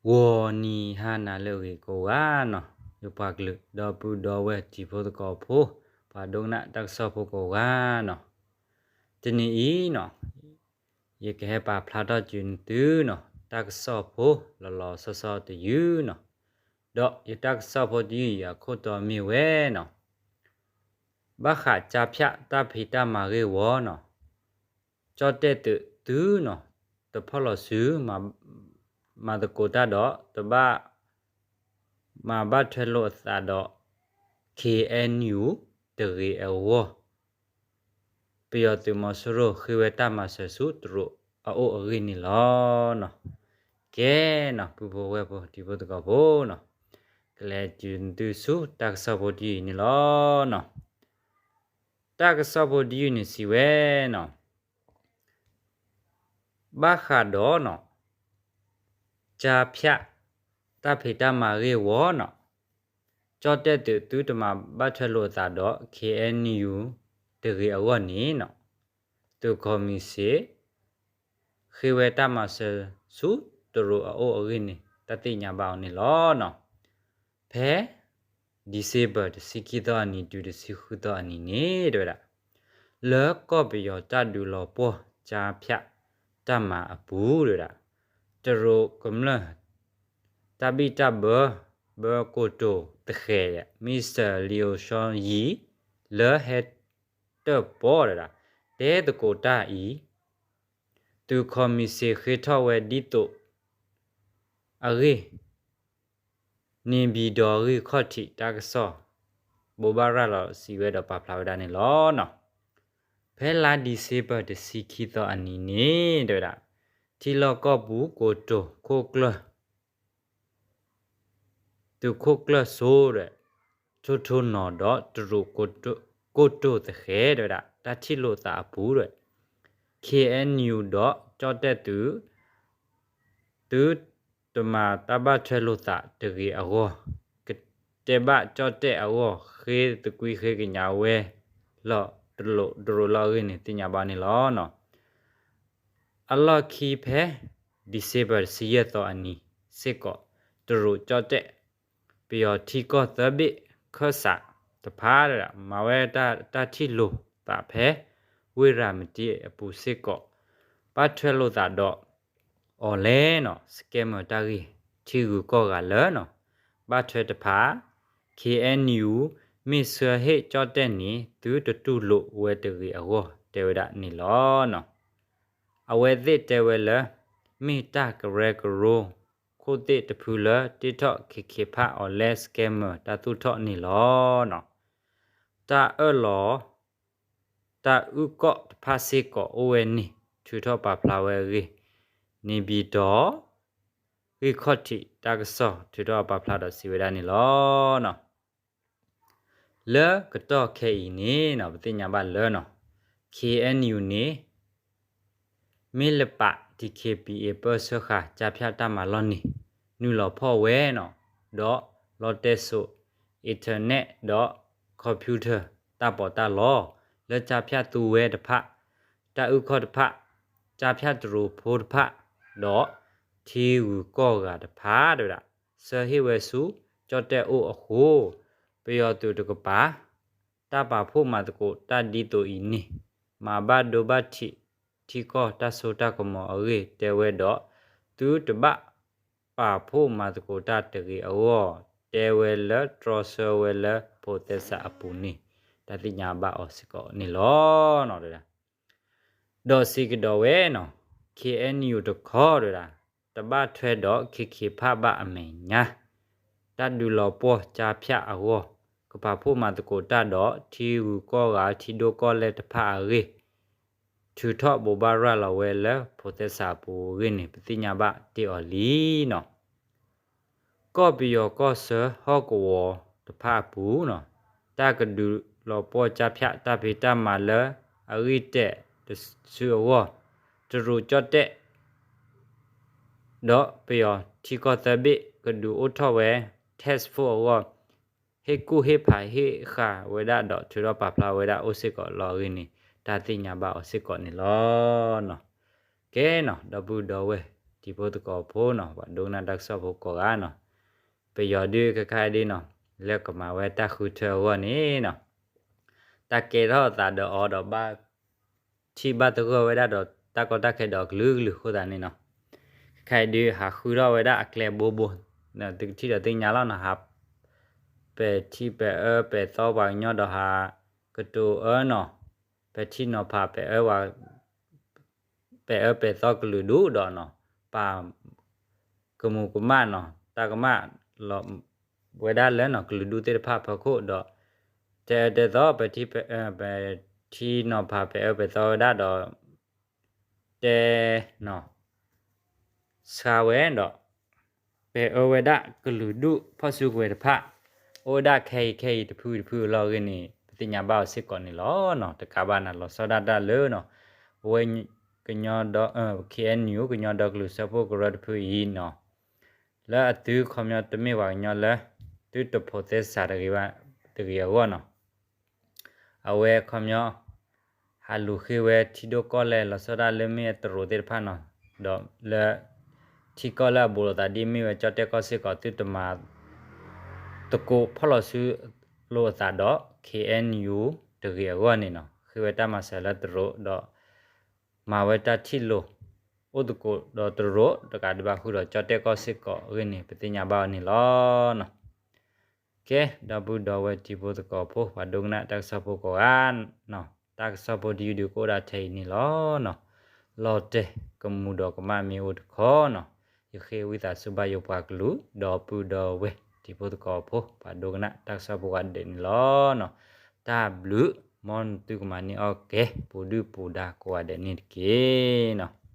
ဂီၤနံၤဟါနၤလၢအဂ့ၤကိးဂၤနီၤ, ယပှၤကလုာ်ဒီပုၢ်ဒီဝဲၢ်တံၤဖိသကိးဖိ, ပှၤဒိကနၣ်တၢ်ကစီၣ်ဖိကိးဂၤနီၤ, တနံၤအံၤနီၤ, ယကဟဲပာ်ဖျါထီၣ်က့ၤသုနီၤ, တၢ်ကစီၣ်ဖိလီၤလီၤဆီဆီတယုၢ်နီၤ, ဒီးယတၢ်ကစီၣ်ဖိတယုၢ်အံၤအခိၣ်တီမ့ၢ်ဝဲနီၤ, ဘၣ်ဃးကၠါဖၠးတၢ်ဖံးတၢ်မၤဂ့ၢ်ဝီနီၤ, ကၠီၣ်တဲၣ်သုးသုနီၤ, တဖီၣ်လီၤစု မၤသကိးတၢ်ဒီး တဘၣ်မၤဘၣ်ထွဲလိာ်အသးဒီး ခ့ၣ်အဲၣ်ယူၣ် တဂ့ၤအဂီၢ်, ပယီၤသုးမီၤစိရိၤဃ့ဝဲတၢ်မၤစၢၤဆူတရူးအအိၣ်အဂ့ၢ်န့ၣ်လီၤနီၤ. ကဲနီၤ ပုၢ်ဖိဝဲၢ်ဖိတံၤဖိသကိးဖိနီၤ, ကလဲၤတုၤသုဆူတၢ်ကစီၣ်ဖိတယုၢ်အံၤန့ၣ်လီၤနီၤ. တၢ်ကစီၣ်ဖိတယုၢ်န့ၣ်စံးဝဲနီၤ, ဘၣ်ဃးဒီးနီၤ, ကၠါဖၠးတၢ်ဖံးတၢ်မၤဂ့ၢ်ဝီနီၤ, ကၠီၣ်တဲၣ်သုးသုတမၤဘၣ်ထွဲလိာ်အသးဒီး ခ့ၣ်အဲၣ်ယူၣ် တဂ့ၤအဂီၢ်န့ၣ်နီၤ, သုးခီၣ်မံၤစ့ၣ် ဃ့ဝဲတၢ်မၤစၢၤဆူတရူးအအိၣ်အဂ့ၢ်န့ၣ် တၢ်သ့ၣ်ညါဘၣ်အီၤန့ၣ်လီၤနီၤ. ဖဲ December တဆံခံသီအနံၤတုၤတဆံဃုသီအနံၤန့ၣ် တဲဝဲဒၣ်, လၢကီၢ်ပယီၤတၢ်ဒုးလီၤပှီၢ်ကၠါဖၠးတၢ်မၤအပူၤ တဲဝဲဒၣ်, တရူးကမျၢၢ် တၢ်ဘံၣ်တၢ်ဘၢ ဘၢကိတိာ်သဃဲး Mister Liu Xiaoyi လၢဟဲတၢၣ်ပီၣ် တဲဝဲဒၣ် တဲသကိးတၢ်အံၤ သုးခီၣ်မံၤစ့ၣ်ဃ့ထီၣ်ဝဲဒ်သိးအဂ့ၢ် န့ၣ်ဘံၣ်ဒီးဂံၢ်ခီၣ်ထံးတၢ်ကစီၣ် ဘိးဘၣ်ရၤလီၤစံးဝဲဒီးပာ်ဖျါဝဲဒၣ်န့ၣ်လီၤနီၤ. ဖဲလါ December တဆံခံသီအနံၤန့ၣ် တဲဝဲဒၣ်, ထံလီၢ်ကီၢ်ပူၤကိတိာ်ခိၣ်ကျၢၢ် သုးခိၣ်ကျၢၢ်စိဒီး ထိၣ်ထိၣ်နီၤဒီးတရူးကိတိာ်သဃဲး တဲဝဲဒၣ် တၢ်ထံၣ်လိာ်သးအပူၤဒီး ခ့ၣ်အဲၣ်ယူၣ် ဒီးကၠီၣ်တဲၣ်သုး သုတမၤတၢ်ဘၣ်ထွဲလိာ်သးတဂ့ၤအဂီၢ်, ကတဲဘၣ်ကၠီၣ်တဲၣ်အဂီၢ် ဃ့သကွံာ်ဃ့ကညးဝဲလီၤတလိာ်တရူးလီၤအဂ့ၢ်န့ၣ် သ့ၣ်ညါဘၣ်န့ၣ်လီၤနီၤ. အလီၢ်ခံဖဲ December တဆံယဲၢ်သီအနံၤစ့ၢ်ကီး တရူးကၠီၣ်တဲၣ် ပယီၤထံကီၢ်သၢဘ့ၣ်ခၢၣ်စးတဖၣ် မၤဝဲတၢ်ထံၣ်လိာ်သးဖဲ ဝ့ၢ်ရၤမတံအပူၤစ့ၢ်ကီး ဘၣ်ထွဲလိာ်သးဒီး online နီၤ scammer တၢ်ဂ့ၢ် ထံဂုၤကီၢ်ဂၤလၢနီၤ ဘၣ်ထွဲတဖၣ် ခ့ၣ်အဲၣ်ယူၣ် မ့ၢ်ဆှၢဟ့ၣ်ကၠီၣ်တဲၣ်န့ၣ် သုတတူၢ်လိာ်ဝဲတဂ့ၤအဂီၢ် တဲဝဲဒၣ်န့ၣ်လီၤနီၤ. အဝဲသ့ၣ်တဲဝဲလၢ မ့ၢ်တၢ်ကရၢကရိ ခိၣ်သ့ၣ်တဖုလၢ တ့ထီၣ်ခ့ခ့ဖး online scammer တၢ်သူၣ်ထီၣ်န့ၣ်လီၤနီၤ. တၢ်အၢၣ်လီၤ တၢ်အုၣ်ကီၣ်တဖၣ်စ့ၢ်ကီးအိၣ်ဝဲန့ၣ် ထုးထီၣ်ပာ်ဖျါဝဲအဂ့ၢ် န့ၣ်ဘံၣ်ဒီး ဂံၢ်ခီၣ်ထံးတၢ်ကစီၣ် ထုးထီၣ်ပာ်ဖျါဒီးစံးဝဲဒၣ်န့ၣ်လီၤနီၤ. လၢကတီၢ်ခဲအံၤန့ၣ်နီၤ ပသ့ၣ်ညါဘၣ်လၢနီၤ ခ့ၣ်အဲၣ်ယူၣ်န့ၣ် မ့ၢ်လၢပာ် DKBA ပၢဆှၢဃာ်ကၠါဖၠးတၢ်မၤလီၢ်န့ၣ် နုာ်လီၤဖီၣ်ဝဲနီၤ ဒီးလီတဲစိး internet ဒီး computer တၢ်ပီးတၢ်လီ လၢကၠါဖၠးသူဝဲတဖၣ် တၢ်အုၣ်ခီၣ်တဖၣ် ကၠါဖၠးတရူးဖိတဖၣ် ဒီးထံဂုၤကီၢ်ဂၤတဖၣ် တဲဝဲဒၣ် ဆှၢဟ့ၣ်ဝဲဆူ ကၠီၣ်တဲၣ်အိၣ်အဃိ ပယီၤသုးတကပၤ တၢ်ပာ်ဖှိၣ်မၤသကိးတၢ်ဒ်သိးအံၤန့ၣ် မၤဘၣ်ဒိဘၣ်ထံး ထံကီၢ်တၢ်စိတၢ်ကမီၤအဂ့ၢ်တဲဝဲဒီး သုတဘၣ်ပာ်ဖှိၣ်မၤသကိးတၢ်တဂ့ၤအဂီၢ် တဲဝဲလၢတြီဆၢဝဲလၢဖိးသဲစးအပူၤန့ၣ် တၢ်သ့ၣ်ညါဘၣ်အီၤစ့ၢ်ကီးန့ၣ်လီၤ. ဒီးစံးကဒီးဝဲနီၤ ခ့ၣ်အဲၣ်ယူၣ်တခီ တဲဝဲဒၣ် တဘၣ်ထွဲဒီးခ့ခ့ဖးဘၣ်အမဲာ်ညါ တၢ်ဒုးလီၤပှီၢ်ကၠါဖၠးအဂီၢ် ကပာ်ဖှိၣ်မၤသကိးတၢ်ဒီး ထံဂုၤကီၢ်ဂၤ ထံဒိၣ်ကီၢ်လဲၢ်တဖၣ်အဂ့ၢ် ထုးထီၣ်ဘိးဘၣ်ရၤလီၤဝဲလၢဖိးသဲစးအပူၤအဂ့ၢ်န့ၣ် ပသ့ၣ်ညါဘၣ်တ့ၢ်အီၤလံနီၤ. ကီၢ်ပယီၤကီၢ်ဆၢဟီၣ်ကဝီၤတဖၣ်အပူၤနီၤ တၢ်ကဒုးလီၤပှီၢ်ကၠါဖၠးတၢ်ဖံးတၢ်မၤလၢအဂံၢ်တဲာ်တစုအဂီၢ် တရူးကၠီၣ်တဲၣ် ဒီးပယီၤထံကီၢ်သၢဘ့ၣ်ကဒုးအိၣ်ထီၣ်ဝဲ task force အဂီၢ် ဟ့ၣ်ကူၣ်ဟ့ၣ်ဖးဟ့ၣ်ဃာ်ဝဲဒၣ်ဒီးထုးထီၣ်ပာ်ဖျါဝဲဒၣ်အိၣ်စ့ၢ်ကီးလီၤအဂ့ၢ်န့ၣ် တၢ်သ့ၣ်ညါဘၣ်အီၤစ့ၢ်ကီးန့ၣ်လီၤ. ကဲနီၤ ဒီပုၢ်ဒီဝဲၢ်တံၤ တံၤဖိသကိးဖိနီၤ ပှၤဒိကနၣ်တၢ်ကစီၣ်ဖိကိးဂၤနီၤ, ပယီၤဒုးခဲခါအံၤဒုးနီၤ လၢကမၤဝဲတၢ်ဃုထၢအဂီၢ်န့ၣ်နီၤ တၢ်ကဲထီၣ်သးဒီးအီၤဒီးဘၣ် ထံၣ်ဘၣ်သဂၢၢ်ဝဲဒၣ်ဒီးတၢ်ကီတၢ်ခဲဒီးအကလုာ်ကလုာ်အဃိသတးန့ၣ်နီၤ, ခဲခါအံၤဒုးဟးဃုထီၣ်ဝဲဒၣ်အကျဲဘိဘိ, သုကထံၣ်ဒီးသ့ၣ်ညါလီၤနီၤ, ဟး ပဲာ်ထံပဲာ်အၢပဲာ်သီပှၤကညီဒီးဟး ကတိၤအၢနီၤ, ပဲာ်ထံနီၤဖးပဲာ်အၢ ပဲာ်အၢပဲာ်သီကလုာ်ဒူၣ်ဒီးနီၤ, ပာ်ကမူၤကမၣ်နီၤ, တၢ်ကမၣ်လီၤဝဲဒၣ်လၢနီၤ ကလုာ်ဒူၣ်သ့ၣ်တဖၣ်အဖီခိၣ်ဒီး တဲအၢတဲသီ ပဲာ်ထံ ပဲာ်ထံနီၤဖးပဲာ်အၢပဲာ်သီဝဲဒၣ်ဒီး တဲနီၤ ဆှါဝဲဒီး ပဲာ်အၢဝဲဒၣ်ကလုာ်ဒူၣ်ဖီၣ်စုကဝဲၤတဖၣ် အိၣ်ဝဲဒၣ်ခဲအံၤခဲအံၤတဖုတဖုအလီၢ်အဂ့ၢ်န့ၣ် ပသ့ၣ်ညါဘၣ်အီၤစ့ၢ်ကီးန့ၣ်လီၤနီၤ. တကးဘၣ်န့ၣ် လီၤဆီဒၣ်တၢ်လၢနီၤ အဝဲ ကညီဒီ KNU ကညီဒီကလုာ်စၢဖှိၣ်ကရၢတဖုအံၤနီၤ လၢအသုခီပညီတမ့ၢ်ပှၤကညီလၢ သုတဖိးသဲစးတဂ့ၤဘၣ်တဂ့ၤအဂီၢ်နီၤ အဝဲခီပညီ ဟးလူၤဃ့ဝဲထံဒိၣ်ကီၢ်လဲၢ် လီၤဆီဒၣ်လၢမ့ၢ်တရူးသ့ၣ်တဖၣ်နီၤ, ဒီးလၢ ထံကီၢ်လၢအဘူးလိာ်သးဒ်မ့ၢ်ဝဲကၠီၣ်တဲၣ်ကီၢ်စ့ၢ်ကီး သုတမၤ သကိးဖီၣ်လီၤဆူလိာ်အသးဒီး KNU တဂ့ၤအဂီၢ်န့ၣ်နီၤ, ဃ့ဝဲတၢ်မၤစၢၤလၢတရူးဒီး မၤဝဲတၢ်ထံၣ်လိာ် အိၣ်သကိးဒီးတရူးတကးဒံးဘၣ် ဃုာ်ဒီးကၠီၣ်တဲၣ်ကီၢ်စ့ၢ်ကီးအဂ့ၢ်န့ၣ် ပသ့ၣ်ညါဘၣ်အီၤန့ၣ်လီၤနီၤ. ကဲ ဒီပုၢ်ဒီဝဲၢ်တံၤဖိသကိးဖိ ပှၤဒိကနၣ်တၢ်ကစီၣ်ဖိကိးဂၤနီၤ, တၢ်ကစီၣ်ဖိတယုၢ်ဒုးကအိၣ်ဒၣ်ထဲအံၤန့ၣ်လီၤနီၤ. လီၤတဲာ်ကမူၤဒီးကမၣ်မ့ၢ်အိၣ်တခီနီၤ, ယဃ့ဝံသးစူၤဘၣ်ယိၤပှၤကလုာ် ဒီပုၢ်ဒီဝဲၢ်တံၤဖိသကိးဖိ ပှၤဒိကနၣ်တၢ်ကစီၣ်ဖိကိးဂၤဒဲးန့ၣ်လီၤနီၤ. တၢ်ဘျုး မ်သုကမၤန့ၢ်အီၣ်ကဲ ပူၤဒုၣ်ပူၤဒါကိးဂၤဒဲးန့ၣ်တက့ၢ်နီၤ.